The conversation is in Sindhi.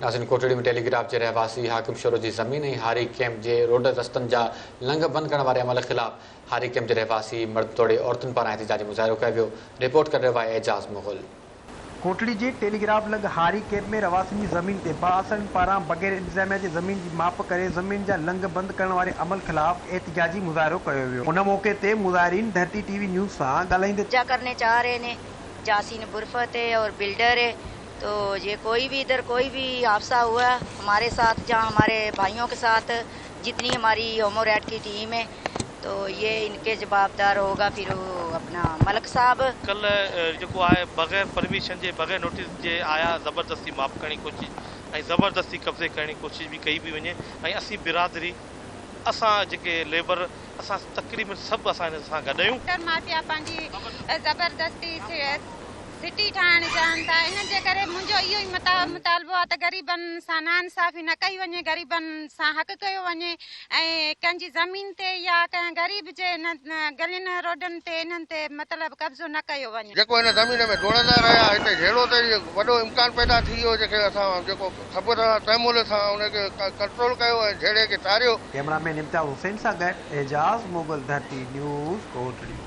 ناظرين ڪوٽڙي ۾ ٽيليگراف جي رهواسي حاڪم شورو جي زمين ۽ هاري ڪئمپ جي روڊ رستن جا لنگهه بند ڪرڻ واري عمل خلاف هاري ڪئمپ جي رهواسي مرد توڙي عورتن پاران احتجاجي مظاهرو ڪيو ويو رپورٽ ڪري رهيو آهي اعجاز مغل. ڪوٽڙي جي ٽيليگراف لڳ هاري ڪئمپ ۾ رهواسين جي زمين تي بااثرن پاران بغير انتظاميا جي زمين جي ماپ ڪري زمين جا لنگهه بند ڪرڻ واري عمل خلاف احتجاجي مظاهرو ڪيو ويو ان موقعي تي مظاهرين ڌرتي ٽي وي نيوز سان ڳالهائيندي قبضا کرني چاه رهي ني جاسين برفت هي اور بلڊر هي تو يه ڪوئي ڀي ادهر ڪوئي ڀي حادثه هوا هماري ساٿ يا هماري ڀائيون ڪي ساٿ جتني هماري هوموريٽ ڪي ٽيم هي تو يه انڪي جوابدار هوگا ڦر اپنا ملڪ صاحب. ڪلهه جيڪو آهي بغير پرميشن جي بغير نوٽيس جي آيا زبردستي ماپ ڪرڻ جي ڪوشش ۽ زبردستي قبضي ڪرڻ جي ڪوشش به ڪئي پئي وڃي ۽ اسين برادري اسان جيڪي ليبر اسان تقريبن سڀ اسان هن سان گڏ آهيون. بلڊر مافيا پنهنجي زبردستي سٽي ٺاهڻ چاهن ٿا ان جي ڪري منهنجو اهو ئي مطالبو آهي ته غريبن سان ناانصافي نه ڪئي وڃي غريبن سان حق ڪيو وڃي ۽ ڪنهن جي زمين تي يا ڪنهن غريب جي ان گلين روڊن تي انهن تي مطلب قبضو نه ڪيو وڃي. جيڪو هن زمين ۾ ڊوڙندا رهيا هتي جهيڙو ته وڏو امڪان پيدا ٿي ويو جنهن کي اسان جيڪو صبر سان تحمل سان ان کي ڪنٽرول ڪيو ۽ جهيڙي کي ٽاريو. ڪئميرا مين امتياز حسين سان گڏ اعجاز مغل ڌرتي نيوز ڪوٽڙي.